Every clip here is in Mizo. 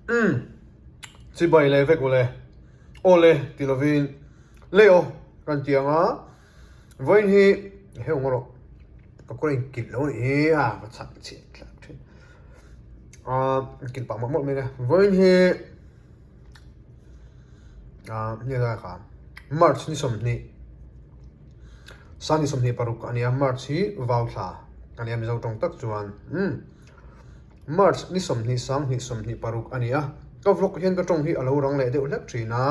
Umm chibai leh vek ule aw le ti lovin le aw kan ti ang a vawiin hi heuh ngaw rawh ka kawr a inkilh lo anih hi a ka chhak chhiat thlak thin ah inkilh pah mawlh mawlh mai a vawiin hi ah nge lai kha march ni 20 sani 26 a ni a march hi vau thla a ni a mizo tawng tak chuan umm. March ni 20 sanghnih 26 a ni a, ka vlog hian ka tawng hi a lo rang leh deuh hlek thin a,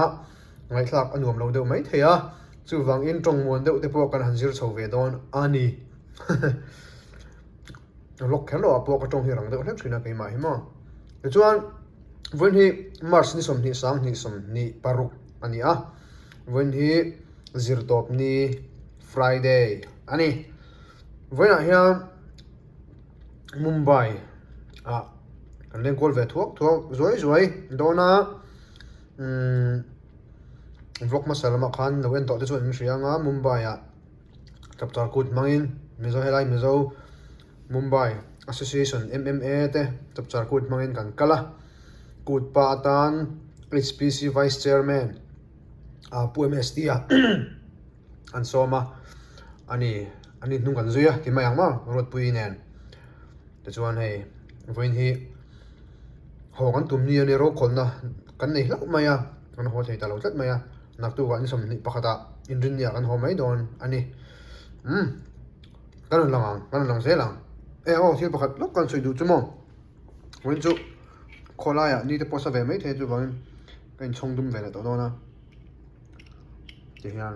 ngaihthlak a nuam lo deuh mai thei a, chuvangin tawng muan deuh te pawh kan han zir chho ve dawn a ni. Vlog kher loh ah pawh ka tawng hi rang deuh hlek thin a keimah hi maw. Tichuan vawiin hi March ni 20 sanghnih 26 a ni a, vawiin hi zirtawp ni Friday a ni. Vawiinah hian. Mumbai ah kan leng kual ve thuak thuak zuai zuai dawn a umm vlog hmasa lamah khan lo en tawh te chuan an hria ang a Mumbai ah chapchar kut hmangin Mizo helai Mizo Mumbai Association M_M_A te chapchar kut hmangin kan kal a kut pa atan H_P_C Vice Chairman ah Pu M_S_T a. An sawm a, ani ani hnung kan zui a ti mai ang maw Ruatpuii nen tichuan hei vawiin hi haw kan tum ni a nia rokhawlna kan nei hlauh mai a kan haw thei ta lo tlat mai a naktukah ni 21 ah inrinni ah kan haw mai dawn a ni umm kan rawn lang ang kan rawn lang zel ang e aw thil pakhat lawk kan sawi duh chu maw vawiin chu khawlaiah ni te pawh sa ve mai thei chuvangin ka inchhawng dum ve leh tawh dawn a. Ti hian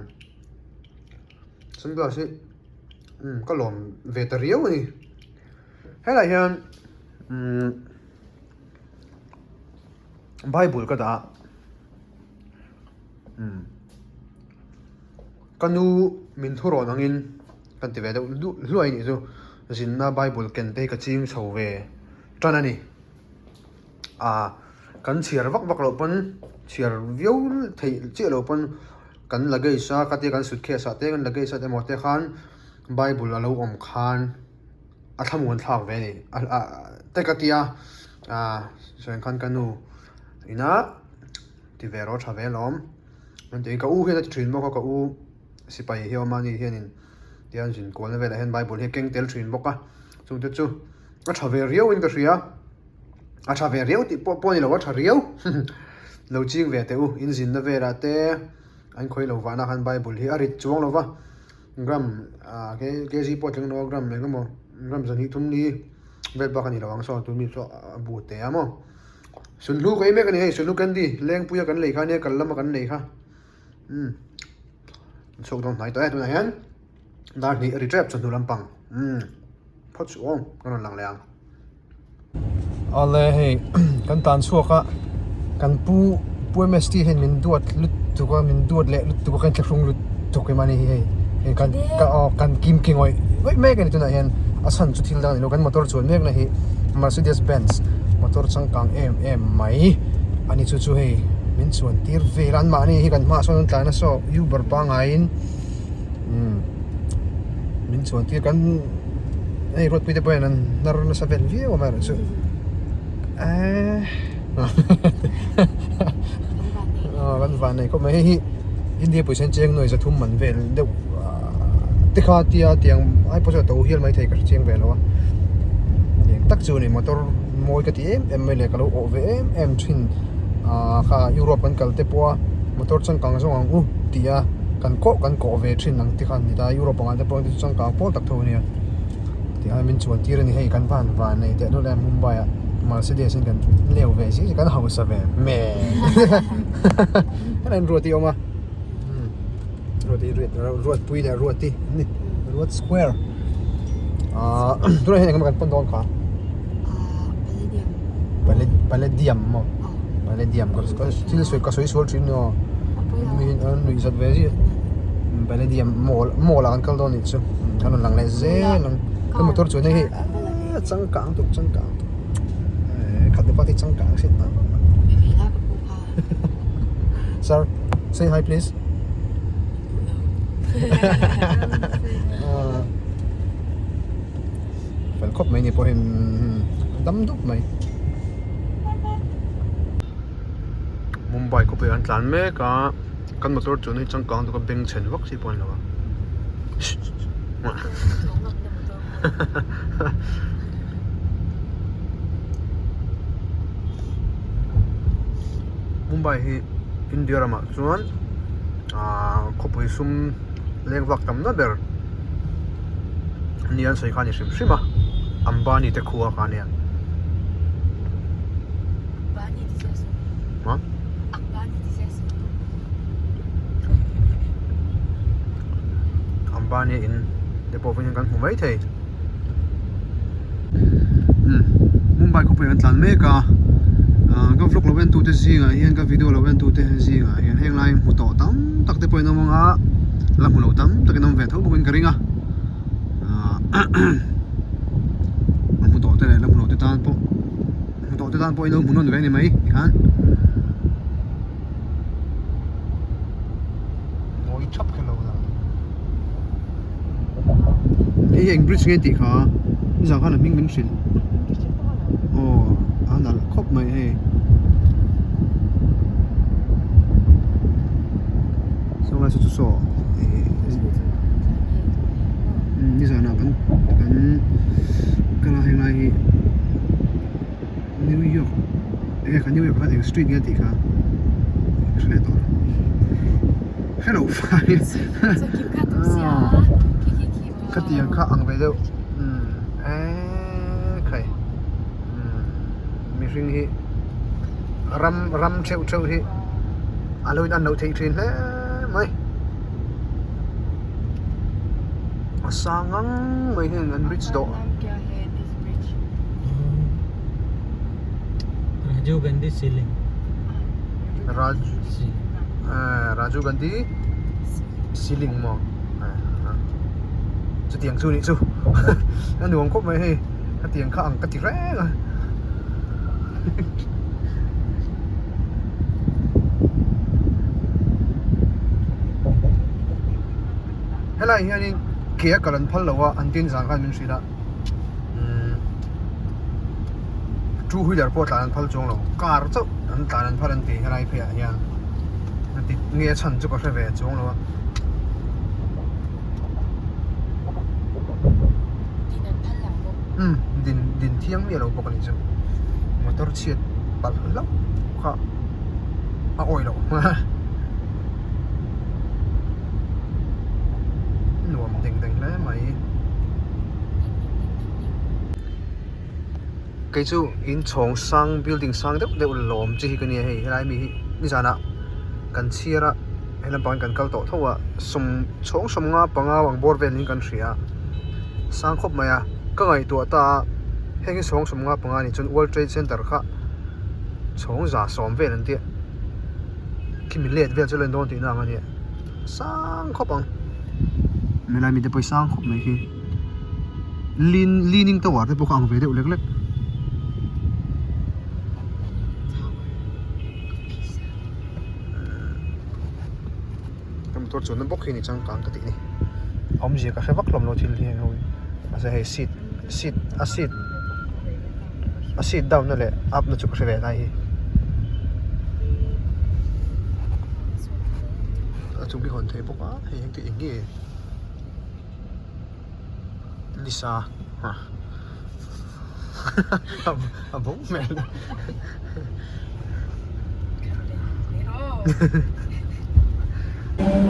sunglass hi umm ka lawm ve ta riau a ni helaiah hian umm bible ka dah a umm ka nu min thurawn angin kan ti ve deuh hluai a nih chu zinna bible ken te hi ka ching chho ve tan a ni. Ah kan chhiar vak vak loh pawn chhiar viau theih chiah loh pawn kan luggage a ka tia kan suitcase ah te kan luggage ah te emaw te khan bible a lo awm khan a thlamuan thlak ve a ni ah te ka tia ah sawi khan ka nu ina ti ve rawh tha ve alawm an ti ka u hian a ti thin bawk a ka u sipai hi a awm a ni hianin tian zin kualna velah hian bible hi a keng tel thin bawk a chungte chu a tha ve riau in ka hria. A tha ve riau tih pawh pawh a ni lo a tha riau lo ching ve teh u in zinna velah te an khawi lo vahna khan bible hi a rit chuang lo va gram ah kg pawh a tling lo a gram eng emaw gram zahnih thum ni vel bak a ni lo ang saw tun mi chu a bu teh a maw sunhlu ka ei mek a ni hei sunhlu candy lengpuia kan lei kha nia kal lama kan lei kha umm chhuak dawn hnai tawh e tunah hian dar hnih a ri tep chawhnu lampang umm phawt suh awm ka rawn lang leh ang. Awle hei kan tan chhuak a kan pu pu M_S_T hian min duat lutuk a min duat leh lutuk a kan thlahrung lutuk em a ni hi hei hei kan ka aw kan kim ki ngawih ngawih mek a ni tunah hian a chhan chu thil dang a ni lo kan motor chuan mek na hi Mercedes Benz motor changkang em em mai a ni chu chu hei min chuan tir vel a anmahni hi kan hmaah sawn an tlan a saw Uber pangaiin umm min chuan tir kan. Hei ruatpui te pawh hian an hnar nasa vel viau a amaherawhchu eee aw kan van nei khawp mai hei hi India pawisa hian cheng nuai zathum man vel deuh te kha tia tiang ai pawh chu a to hial maithei ka hre chiang ve lo a eng tak chu a ni motor mawi ka ti em em mai leh ka lo awh ve em em thin ah kha Europe kan kal te pawh a motor changkang zawng ang u tih a kan kawh kan kawh ve thin ang te kha an ni ta Europe ang ah te pawh changkang pawl tak tho a nia tih a min chuan tir a ni hei kan van van nei teh lul a Mumbai ah Mercedes in kan leu ve zing kan hausa ve hmel helai ruat hi a awm a ruat hi ruat pui leh ruat hi an ni ruat square ah tunah hian engemaw kan pawn dawn kha palladium maw palladium thil sawi ka sawi sual thin ni aw mi an nuih zat ve zia palladium mall mall ah kan kal dawn anih chu kan rawn lang leh zel ang ka motor chuan hei hi changkang tuk changkang tuk khat te pawh changkang sin sir say hi please Fel khawp mai ni pawhin dam dup mai. Mumbai khawpui an tlan mek a kan motor chuan hi changkang deuh a bengchhen vak si pawh a ni lo a Mumbai hi India ramah chuan ahh khawpui sum leng vak tamna ber nia an sawi kha a ni hrim hrim a Ambani te khua kha a nia. Ambani in te pawh hian kan hmu mai thei umm Mumbai khawpui an tlan mek a ah ka vlog lo en tute zingah hian ka video lo en tute zingah hian heng lai hmu tawh tam tak te pawh in awm ang a la hmu lo tam tak in awm ve tho bawk in ka ring a ah a hmu tawh te leh la hmu lo te tan pawh hmu tawh te tan pawh in lo hmu nawn ve a ni mai tikhan. Mawi thap kher lo la. Hei hi eng bridge nge tih kha nizan khan a hming min hrilh aw a nalh khawp mai hei sawnglai saw chu saw ih nizanah kan kan kal a henglai hi New York enge kha New York khan eng street nge tih kha ka hre leh tawh lo hello fai khatiang kha ang ve deuh umm eee khai umm mihring hi ram ram theuh theuh hi a lo in an loh theih thin hle mai a sang ngang mai hian an bridge dawh. Rajiv Gandhi ceiling Raj Rajiv Gandhi ceiling maw chutiang chu nih chu a nuam khawp mai hei hetiang kha ang ka ti reng a helaiah hianin ke a kal an phal lo a an tin zan khan min hrilh a. umm two wheeler pawh tlan an phal chuang lo car chauh an tlan an phal an ti helai phei ah hian a ti nge a chhan chu ka hre ve chuang lo a. Umm din din thiang miah lo bawk a nih chu motor chhiat palh hlauh kha a awih loh nuam deng deng hle mai. Kei chu in chhawng sang building sang deuh deuh lawm chi hi ka nia hei helai mi hi nizanah kan chhiar a he lampangin kan kal tawh tho a sawm chhawng sawm nga panga ang bawr velin kan hria a sang khawp mai a ka ngaihtuah ta a heng hi chhawng sawm nga panga a nih chuan world trade center kha chhawng za sawm vel an tia khimi let vel chu a lo in dawn tihna ang a nia sang khawp ang helai mite pawh hi sang khawp mai khi. Lin leaning tower te pawh kha ang ve deuh lek lek. Ka motor chuanna bawk hi ni changkang ka tih ni. Awmzia ka hre vak hlawm lo thil hi heng ho hi. Mahse hei seat seat a seat a seat down na leh up na chu ka hre ve lai hi. A chung hi hawn thei bawk a hei heng te eng nge. Nisa a bo hmel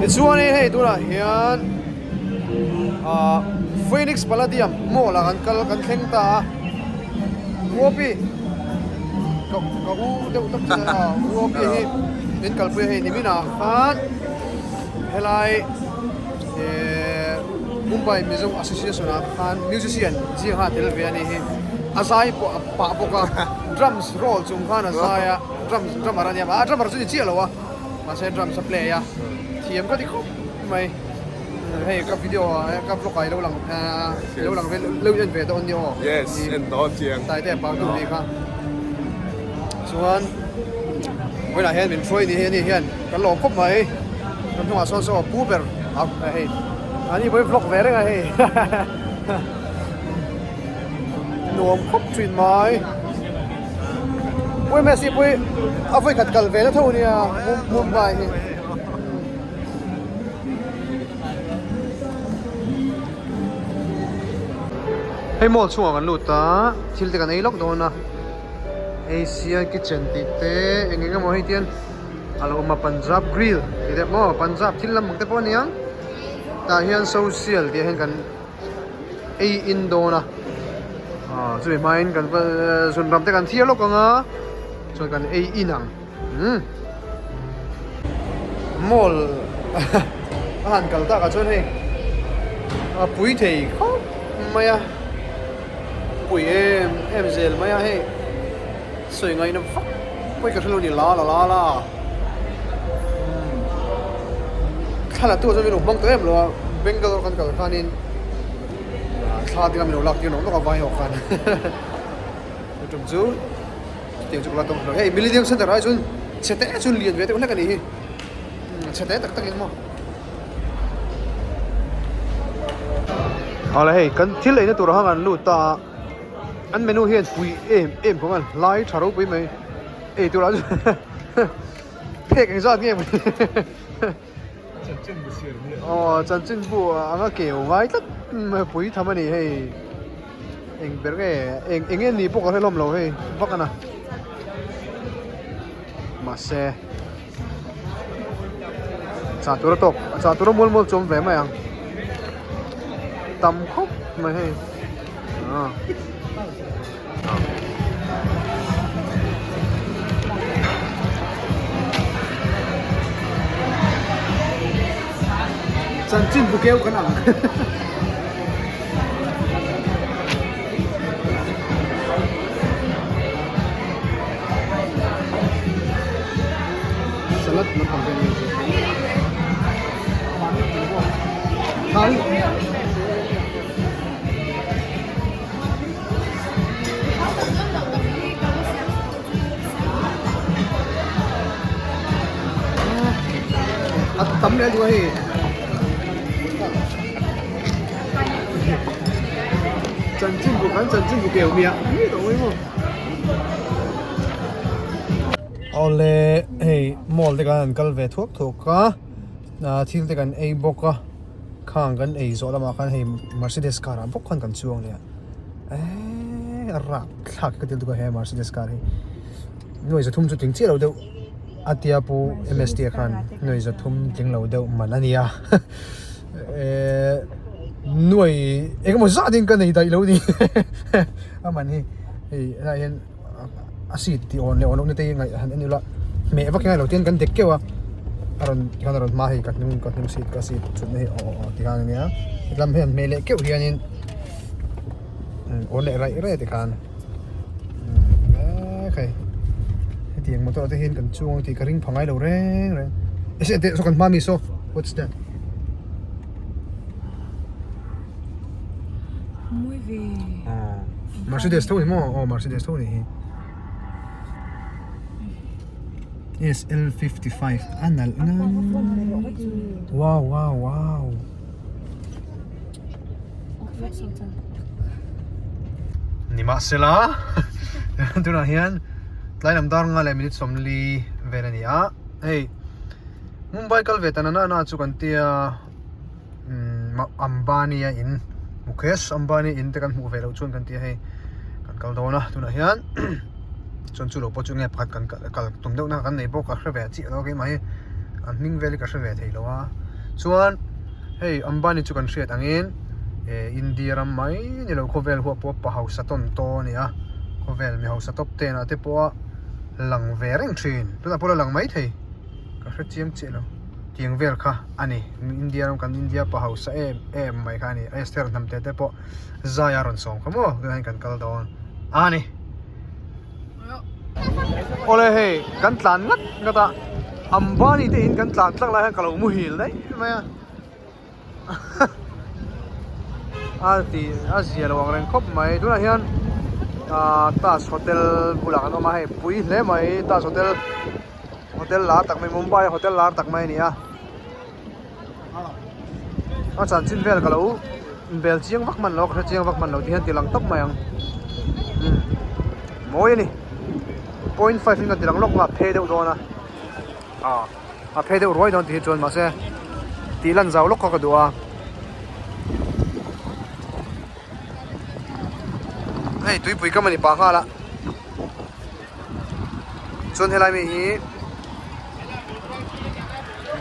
tichuanin hei tunah hian ah Phoenix Palladium mall ah kan kal kan thleng ta a Uopi ka ka u deuh tak chu a Uopi hi min kalpui a hei niminah khan helai. Ehh Mumbai Mizo Association ah khan musician zing a tel ve a nih hi a zai pawh a pah bawk a drums roll chung khan a zai a drums drummer a nia a drummer chu ni chiah lo a mahse drums a play a thiam ka ti khawp mai hei ka video ah ka vlog ah i lo lang ahh i lo lang ve lo en ve dawn nia aw yes en dawn chiang taite a partu nih kha chuan vawiinah hian min hruai ni hi ani hian kan lawm khawp mai. Kan hnungah sawn saw pu ber a hei an i vawi vlog ve reng a hei nuam khawp thin mai. Pu MSC pawh hi a vawi khat kal ve na tho nia Mumbai hi. Hei mall chhungah kan lut a, thil te kan ei lawk dawn a, Asian kitchen tih te eng eng emaw hei tian a lo awm a Punjab grill tih te maw Punjab thil lam ang te pawh a ni ang tah hian social tih ah hian kan ei in dawn a ah chumi hmain kan va zunram te kan thiar lawk ang a chuan kan ei in ang umm mall a han kal tak ah chuan hei a pui thei khawp mai a pui em em zel mai a hei sawi ngaihna vak pawi ka hrelo ni la la la la thla la tu ah chuan min lo hmang tawh em lo a Bangalore kan kal khanin thla te kha min lo lak tir nawk nawk a vai ho khan tum chu chutiang chu ka la tawng hlawh hei Millennium Center ah chuan chhe te chu lian ve deuh hlek a nih hi chhe te tak tak in maw awle hei kan thil eina tur ah khan an lut ta a. An menu hian pui em em khawp a lai tha ropui mai ei tur ah chuan phek engzat nge maw aw chanchinbu anga keu ngai tlat pui tham a ni hei eng ber nge eng eng nge ni pawh ka hre hlawm lo hei vak a na mahse chah tur a tawk chah tur a mual mual chu a awm ve mai ang tam khawp mai hei. Chanchin bu keu kan ang. Salad lampang te ani. A tam leh duh a hei chanchin bu khan chanchin bu keu miah miah tawh mai maw awle hei mall te khan an kal ve thuak thuak a thil te kan ei bawk a. Khang kan ei zawh lamah khan hei Mercedes car ah bawk khan kan chuang leh a eeee a rap thlak ka ti lutuk a he Mercedes car hi nuai zathum chu tling chiah lo deuh a tia pu M_S_T ah khan nuai zathum tling lo deuh man a nia eeee nuai eng emaw zat in ka nei daih lo a ni a man hi hei helaiah hian a seat tih awn leh awn lohna te hi ngaih han en ila hmeh vak hi a ngailo tin kan dek keuh a a rawn tikhan a rawn hma hei ka hnung ka hnung seat ka seat thutna hi aw aw tikhan ania helam hi an hmeh leh keuh hianin awn leh raih raih a tikhan eee khai hetiang motor ah te hian kan chuang tih ka ring pha ngailo reng reng saw kan hma mi saw what's that. Mercedes tho ni maw aw Mercedes tho ni hi SL55 a nalh ngang wow wow wow nimahsela tunah hian tlai lam dar nga leh minute 40 vel a ni a hei Mumbai kal ve ta na na chu kan tia. Ambani a in Mukesh Ambani in te kan hmuh ve loh chuan kan ti a hei kan kal dawn a tunah hian chuan chu lo pawh chu nge pakhat kan kal tum deuh na kan nei bawk a hre ve chiah lo keimah hi an hming vel hi ka hre ve thei lo a chuan hei Ambani chu kan hriat angin eh India ram mai ni lo khawvel huah pawh pa hausa tawn tawn a ni a khawvel mi hausa tawp te ah te pawh a lang ve reng thin tunah pawh a la lang mai thei. Ka hre chiang chiah lo. Tiang vel kha a ni. India ram kan India pa hausa em em mai kha a ni. Esther hnam te te pawh zai a rawn sawm kha maw tunah hian kan kal dawn a ni. Awle hei kan tlan ngat ngat a Ambani te in kan tlan tlak lai hian ka lo muhil daih mai a. A ti a zia lo ang reng khawp mai tunah hian ahh Taj hotel bulah kan awm a hei pui hle mai Taj hotel hotel lar tak mai Mumbai a hotel lar tak mai a ni a a chanchin vel ka lo bel chiang vak hman lo ka hre chiang vak hman lo ti hian ti lang tawp mai ang mawi a ni. Point five in ka ti lang lawk a a phe deuh dawn a ah a phe deuh ruai dawn tih hi chuan mahse tih lan zau lawk kha ka duh a hei tuipui kam a ni pah nghal a chuan helai mi hi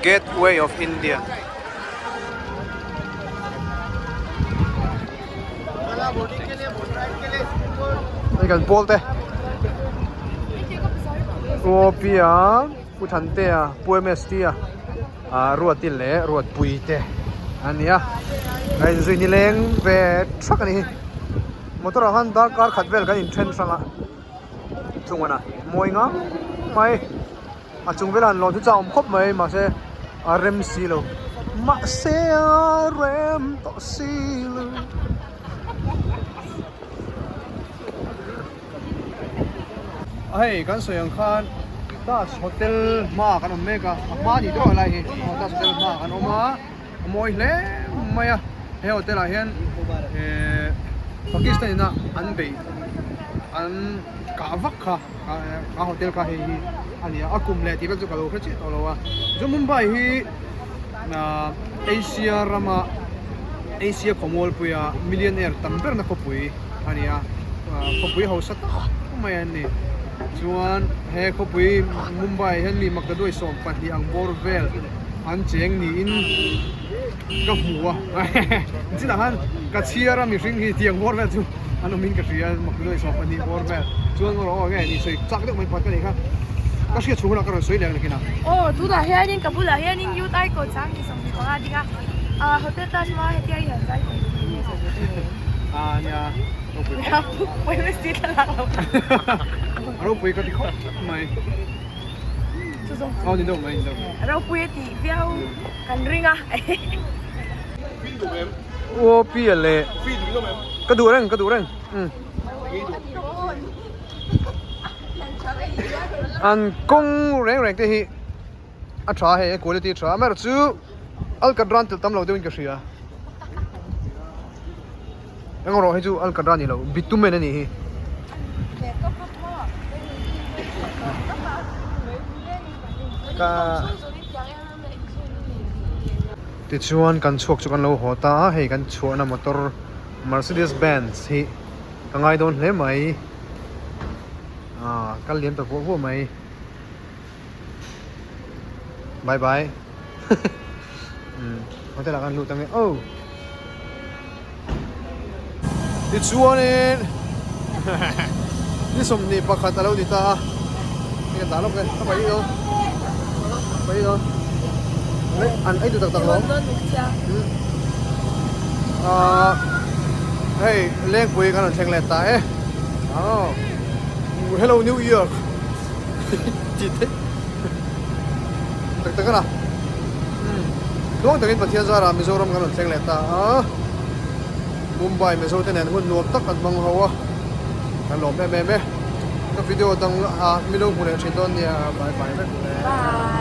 Gateway of India. Hei kan pawl te U Pia Pu Thantea Pu MST a ah Ruati leh Ruatpui te an ni a a inzui nileng ve thak a ni hi motor ah khan darkar khat vel kan inthen hrang a chungah a mawi ngang mai. A chung velah an lawn chu chak awm khawp mai mahse a rem si lo mahse a rem tawh si lo. Hei kan sawi ang khan Taj Hotel hmaah kan awm mek a a hma ni tawh helai hi Taj Hotel hmaah kan awm a a mawi hle mai a he hotel ah hian ehh Pakistan in a an beih an kah vak kha. A hotel kha hei hi a ni a, a kum leh tih vel chu ka lo hre chiah tawh lo a. Chu Mumbai hi Asia rama Asia khawmualpuia millionaire tam berna khawpui a ni a, khawpui hausa tak mai an ni. Chuan he khawpui Mumbai hian mi maktaduai 12 ang bawr vel an cheng niin ka hmu a, chinah khan ka chhiar a mihring hi tiang bawr vel chu an awm in ka hria maktaduai 12 bawr vel chuan erawh aw nge ni sawi chak deuh mai pakhat ka nei kha ka hriat chhung hunah ka rawn sawi leh ang nakin a. Aw tunah hianin ka bulah hianin youth icon sang ni 25 ding a ah hotel Taj Mahal hetia i han zai thei tih nge sawi ve te Ah nia ropui khawp ropui thlalak lo a ropui ka ti khawp mai. Chu zawng chu. Aw ni deuh mai ni deuh mai. Ropui a tih viau kan ring a. Aw pi a leh. Ka duh reng ka duh reng. Umm. An kawng reng reng te hi a tha hei a quality a tha amaherawh chu alkadran tel tam lo deuhin ka hria. Engawrawh hi chu alkadra ni lo bitumen a nih hi. Ka Tichuan kan chhuak chu kan lo haw ta a hei kan chhuahna motor Mercedes Benz hi ka ngai dawn hle mai ah kal liam ta vuah vuah mai bye bye hotel ah khan lut ange oh tichuanin ni 21 a lo ni ta a hei kan dah lawk e a pahnih dawn pahnih dawn an ei duh tak tak lo ah hei lengpui kan rawn thleng let ta e oh hello new york tih theih tak tak a na tluang takin Pathian zarah Mizoram kan rawn thleng leh ta a Mumbai Mizo te nen hun nuam tak kan hmang ho a kan lawm em em e ka video dang ah mi lo hmu leh thin dawn nia bye bye vek le. Bye.